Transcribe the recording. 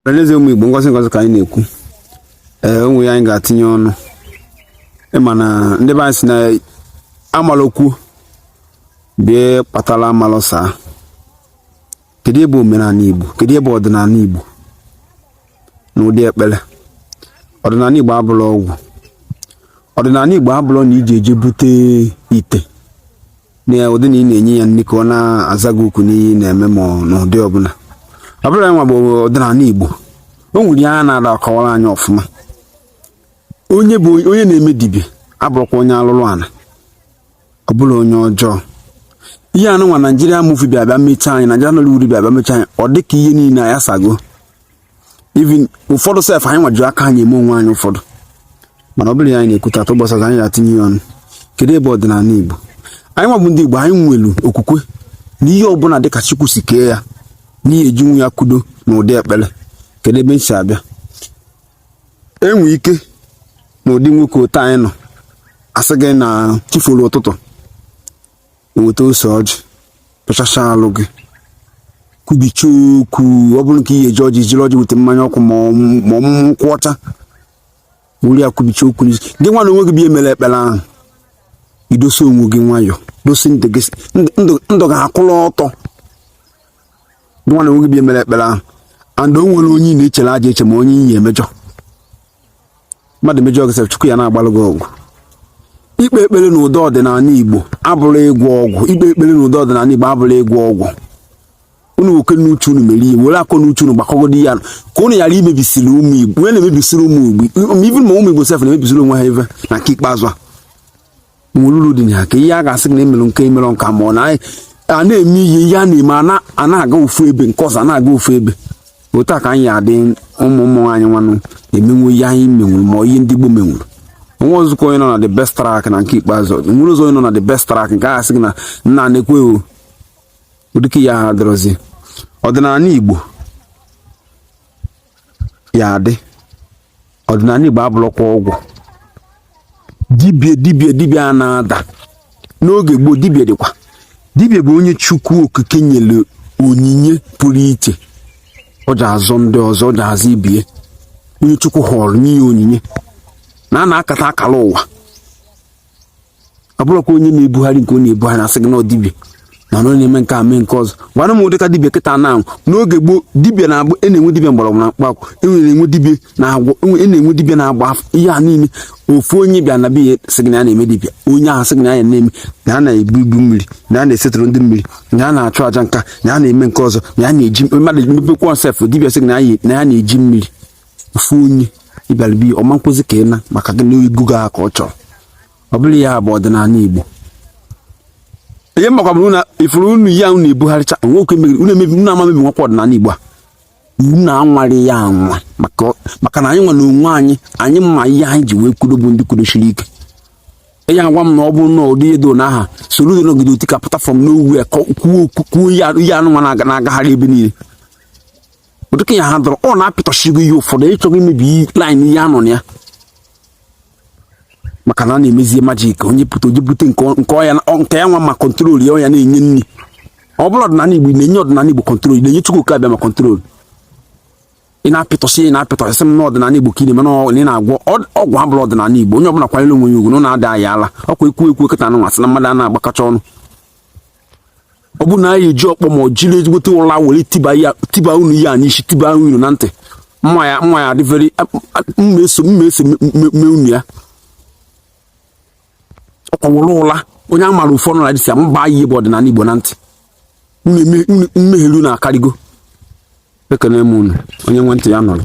Ọhaneze ụmụ Igbo, ngozi ngozi ka anyị na-ekwu. Ee, onwe ya anyị ga-atinye ọnụ. Ịma na ndị be anyị sị na amala okwu bie kpatara amalụ saa. Kedu ebe omenala Igbo, kedu ebe ọdịnala Igbo n'ụdị ekpere? Ọdịnala Igbo abụla ọgwụ. Ọdịnala Igbo abụla na iji eje bute ite na ụdị na ị na-enye ya nri ka ọ na-aza gị okwu n'ihe ị na-eme, ma ọ n'ụdị ọbụla. Ọ bụrụ ya nwa bụ ọdịnala Igbo, o nwere ihe a na-ada akọwara anyị ọfụma. Onye bụ onye na-eme dibịa abụrụkwa onye alụrụ ana, ọ bụla onye ọjọọ. Ihe anụnwa Naijiria movie bịa bịa mechaa anyị, Naijiria Nollywood bịa bịa mechaa anyị, ọ dị ka ihe niile anyị asago. Even ụfọdụ sef, anyị nwajuru aka anyị eme onwe anyị ụfọdụ. Mana ọ bụrụ ya anyị na-ekwu tata, ụbọchị ọzọ anyị ga-atinye ya ọnụ. Kedu ebe ọdịnala Igbo? Anyị nwa bụ ndị Igbo, anyị nwere okwukwe na ihe ọbụla dịka Chukwu si kee ya n'ihe ejinwu ya kudo n'ụdị ekpere. Kedu ebe m si abịa? Enwe ike n'ụdị nwoke otu anyị nọ, asị gị na chifuru ụtụtụ, eweta ose ọjị, pịchacha alụ gị, kwubicha okwu. Ọ bụrụ nke ihe eji ọjị, jiri ọjị weta mmanya ọkụ ma ọ nkwụ ọcha, were ya kwubicha okwu n'isi gị. Nwa na onwe gị bụ ihe mere ekpere ahụ, idosa onwe gị nwayọ, dosi ndụ gị, ndụ ga-akwụrụ ọtọ. Gị nwa na onwe gị bụ ihe mere ekpere ahụ, and o nwere onye ị na-echere aja eche, ma onye iyi emejọ mmadụ mejọ gị sef, Chukwu ya na-agbalụ gị ọgwụ. Ikpe ekpere n'ụdị ọdịnala Igbo abụrụ ịgwọ ọgwụ. Ikpe ekpere n'ụdị ọdịnala Igbo abụrụ ịgwọ ọgwụ. Unu nwoke n'uche unu mere ihe, were akọ n'uche unu gbakọgodo ya ka unu ghara imebisiri ụmụ Igbo. Onye na-emebisiri ụmụ Igbo, even ma ụmụ Igbo sef na-emebisiri onwe ha ife na nke ikpeazụ a, nwere uru dị na ya. Ka ihe a ga-asị gị na emerụ nke emerụ nka, ma ọ na a na-eme ihe, ihe a na-eme a na-aga ofu ebe, nke ọzọ a na-aga ofu ebe. Otu a ka anyị adị. Ụmụ ụmụ anyị nwanụ emenwu ihe anyị menwuru, ma ihe ndị Igbo menwuru. Onwe ọzụkwa onye nọ na the best track na nke ikpeazụ, nwere ụzọ onye nọ na the best track nke a sị gị na nna na-ekwe o ụdịka ya ha dịrọzi. Ọdịnala Igbo ya adị. Ọdịnala Igbo abụrụkwa ọgwụ. Dibịa, dibịa, dibịa a na-ada n'oge gboo, dibịa dịkwa. Dibịa bụ onye Chukwu Okike nyere onyinye pụrụ iche, ọ ji azọ ndị ọzọ, ọ ji azọ ibie. Onye Chukwu họrọ nye ya onyinye na a na-akata akara ụwa. Ọ bụrụkwa onye na-ebugharị nke ọ na-ebugharị asị gị na ọ dibịa na ọ na-eme nke a, mee nke ọzọ. Gwana m ụdịka dibịa kịta na n'oge gboo, dibịa na-agbụ. E na-enwe dibịa mgbọrọgwụ na mkpa akwụkwọ, e na-enwe dibịa na-agwọ, e na-enwe dibịa na-agba afọ. Ihe a niile, ofu onye bịa na be ya sị gị na ya na-eme dibịa, onye ahụ sị gị na ya na-eme, na ya na-ebu ibu mmiri, na ya na-esetụrụ ndị mmiri, na ya na-achụ aja nka, na ya na-eme nke ọzọ, na ya na-eji mmadụ mepekwa sef. Dibịa sị gị na ya na-eji mmiri. Ofu onye ịbịara bi ọma nkwụzi ka ị na maka gị na ego gị ka ọ chọrọ. Ọ bụrụ ya bụ ọdịnala Igbo, ihe makwa bụrụ na ifuru unu ya unu ebugharịcha nwoke megiri unu emebi, unu ama mebi nwakwa ọdịnala Igbo a. Unu anwarị ya anwa, maka na anyị nwa na onwe anyị, anyị ma ihe anyị ji wee kwudo bụ ndị kwudosiri ike. Ya agwa m na ọ bụrụ na ụdị edo na aha Soludo nọgide otu ka pụta from nowhere kwuo okwu, kwuo ihe anụnwa na-agagharị ebe niile, ụdịka ya ha dọrọ, ọ na-apịtọchigo ihe ụfọdụ ịchọghị imebi line ihe anọ na ya, maka na a na-emezie magic. Onye pụta, oje bute nke ọya nke ya nwa ma control ya, ọya na-enye nri. Ọ bụrụ ọdịnala Igbo na-enye ọdịnala Igbo control, na-enye Chukwu Okike abịa ma control, ị na-apịtọsị, ị na-apịtọsị m n'ọdịnala Igbo ka ị na-eme na ị na-agwọ ọgwụ abụrụ ọdịnala Igbo. Onye ọbụla kwanyere onwe ya ugwu na na-ada ya ala ọkwa ekwu ekwu kịta anụ asị na mmadụ a na-agbakacha ọnụ. Ọ bụrụ na anyị eji ọkpọ ma ọ jiri ezigbote ụla were tiba ya, tiba unu ihe a n'isi, tiba unu na ntị, mma ya, mma ya dị very mma, eso mma eso mee unu ya. Ọkwa were ụla onye a mara ụfọdụ na dịsi mba ihe bụ ọdịnala Igbo na ntị mmehie na akarịgo. Ekene m unu, onye nwe ntị ya nọrọ.